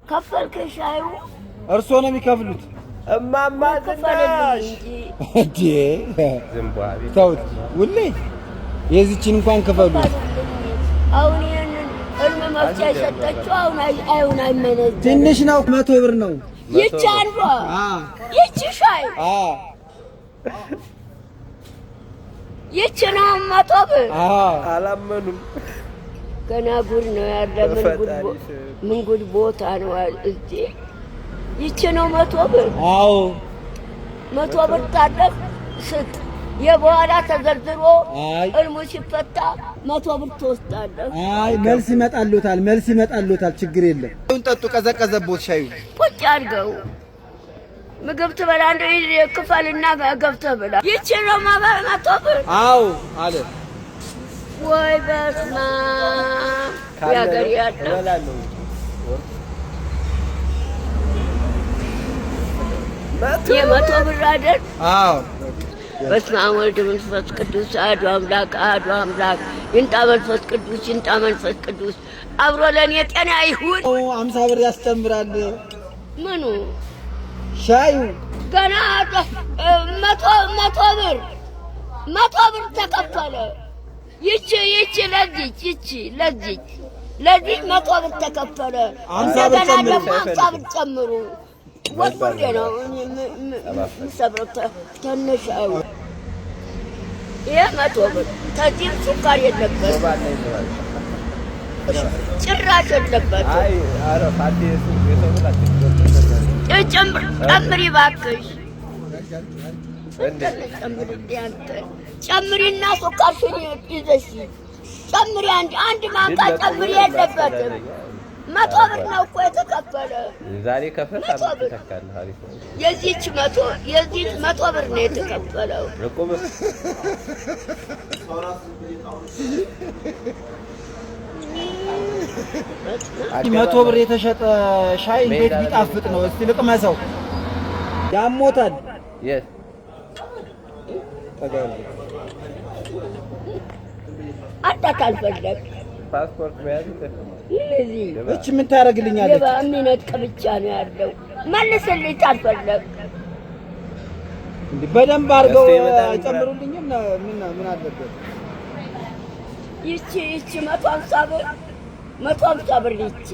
ከፈልክ ሻዩ? እርስዎ ነው የሚከፍሉት። እማማ ክፈልልኝ ዝናሽ እንጂ። እንዴ፣ ተውት ውሌ፣ የዚችን እንኳን ክፈሉ። ክፈልልኝ። አሁን ይህንን እልም መፍቻ የሰጠችው አሁን አይሁን አይመነዘርም። ትንሽ ነው፣ 100 ብር ነው። ይቺ አንዷ ይቺ ሻይ ይቺ ነው 100 ብር። አላመኑም። ገና ጉድ ነው ያለ። ምን ጉድ ምን ጉድ ቦታ ነው እዚህ። ይቺ ነው 100 ብር። አዎ። 100 ብር ታለፍ ስጥ። የበኋላ ተዘርዝሮ አይ። እልሙ ሲፈታ 100 ብር ትወስዳለህ። አይ፣ መልስ ይመጣሉታል፣ መልስ ይመጣሉታል። ችግር የለም። ጠጡ፣ ቀዘቀዘቦት ሻዩ። ቁጭ አድርገው ምግብ ትበላ እንደ ክፈልና ገብተህ ብላ። ይቺ ነው 100 ብር። አዎ አለ። ወይ በስመ አብ ያገር ያለ። እበላለሁ። የ100 ብር አይደል? አዎ። በስመ አብ ወልድ መንፈስ ቅዱስ አሐዱ አምላክ አሐዱ አምላክ። ይምጣ መንፈስ ቅዱስ፣ ይምጣ መንፈስ ቅዱስ፣ አብሮ ለእኔ ጤና ይሁን። 50 ብር ያስጨምራል። ምኑ? ሻዩ። ገና 100 100 ብር 100 ብር ተከፈለ። ይቺ ለዚች ይቺ ለዚች 100 ብር ተከፈለ። 50 ብር እንደገና ጨምሩ። ደግሞ 50 ብር ጨምሩ። ወጥሬ ነው እኔ የምሰብረው ትንሽ አዩ። ይሄ 100 ብር ከዚህም ሱካር የለበትም፣ ጭራሽ የለበትም። አይ ኧረ ፋቴ የሰው ብር ጨምር ጨምሪ እባክሽ። እንዴ? ጨምሪልኝ አንተ፣ ጨምሪና ሱካርሽን ይዘሽ ጨምሪ። አንድ አንድ ማንካ ጨምሪ። የለበትም። 100 ብር ነው እኮ የተከፈለ። ዛሬ ከፍለህ መቶ ሳምንት ብር። ትተካለህ። አሪፍ ነው። የዚች 100 ብር ነው የተከፈለው። ዕቁብ። 100 ብር የተሸጠ ሻይ እንዴት ቢጣፍጥ ነው? እስቲ ልቅመሰው። ያሞታል። የት? አንተ ካልፈለግ ፓስፖርት መያዝ ይጠቅማል። እነዚህ እች ምን ታደርግልኛለች? ሌባ የሚነጥቅ ብቻ ነው ያለው። መልስልኝ ካልፈለግ። እንዴ፣ በደንብ አድርገው እስቲ ይመጣል። አይጨምሩልኝም? ምን ምን አለበት? ይቺ 150 ብር፣ 150 ብር ይቺ።